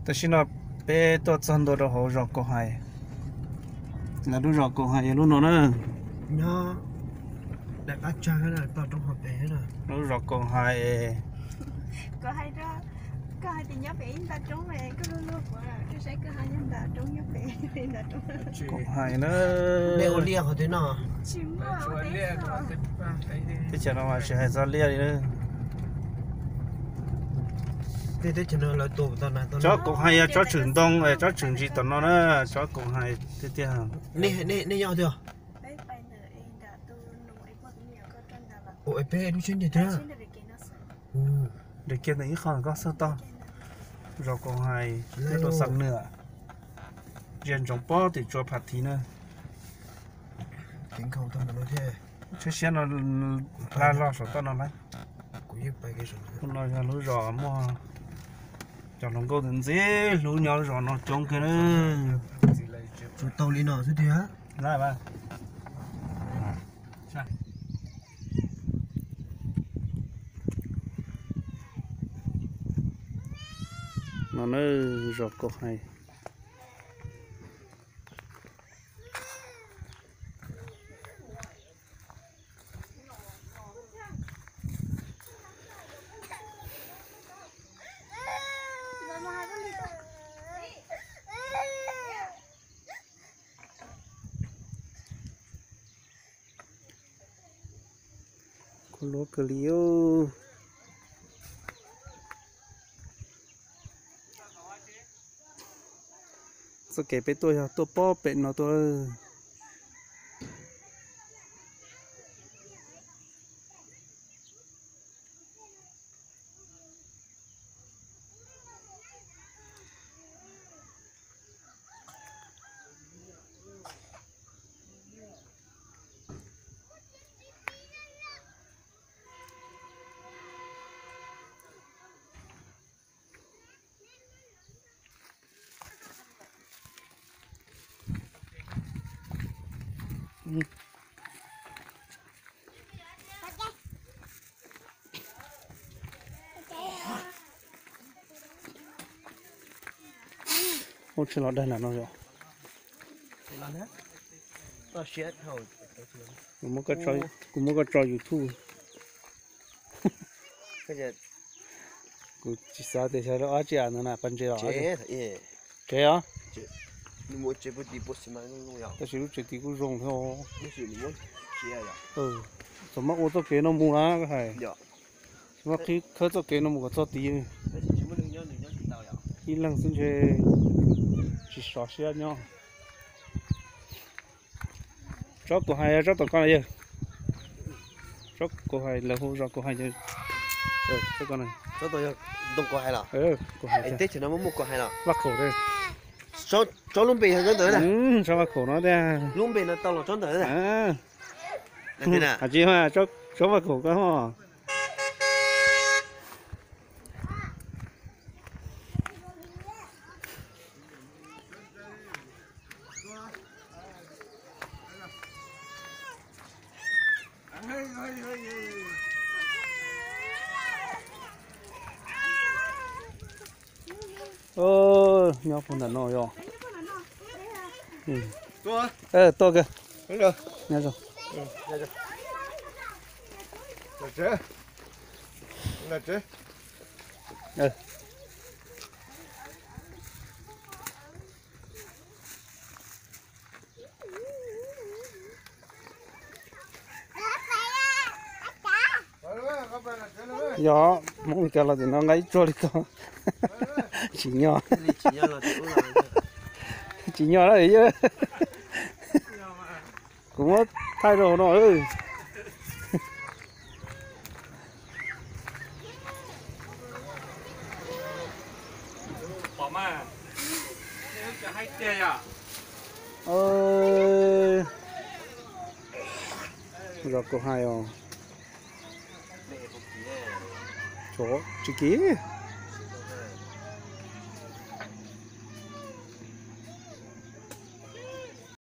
Tam sim no peb tuaj txog ntua rau hauv zos Kaum Hais. Lawv lub zos Kaum Hais yog lub no na. Lub zos Kaum Hais. Kaum Hais na. Teb chaws no mas tsis hais txog liaj li na. Tsob Kaum Hais yog tsob tshwm ntoo, tsob tshwm ntsis tom no na, tsob Kaum Hais tiag tiag. Nres kiag ntawm ib qho koj xauj tau. Zos Kaum Hais nyob rau Xam Nwm, ziag ntsoov pob tim tsua Pham Thiv na. Tsheb siab no hla log saum toj no lawm. Hnub no yog lub zos muaj cov hluas nkauj ntxim hlub nyob zos no coob kawg na. No na, zos Kaum Hais. Kuv luav kawg li os. Txoj kev peb tuaj yog tuaj pob pem no tuaj. Ub, tsis los daig nram no yom. Kuv muab koj tso YouTube. Kuv tsis xav tias xyov lawv ob tsi as ntawd na, pas ntses los tsev os. Tab sis lub tsev tid kuj zoo thiab. Txawm maj ua txoj kev no mus na koj hais. Txawm maj qhib khawb txoj kev no mus kom txog tid. Ib leeg xwb ntshe tsis sov siab nyob. Tsob Kaum Hais, tsob tom ko na yawg. Tsob Kaum Hais, lawv hu zos Kaum Hais. Tsob Kaum Hais los? Vaj khaum, tsob lub npe yog tsob ntawd na. Tsob vaj khaum no tiag. Lub npe no tau los tsob ntawd na. Tsis mas, tsob vaj khaum ko. Nyob puag nram no yom. Tuaj kawg. Yog Hmoob Meskas los tim no nqa ib tsuag li ko. Tsim nyog. Tsim nyog lawm yawg. Kuv muab thaij rau hauv no. Zos Kaum Hais os. Tsis kiv.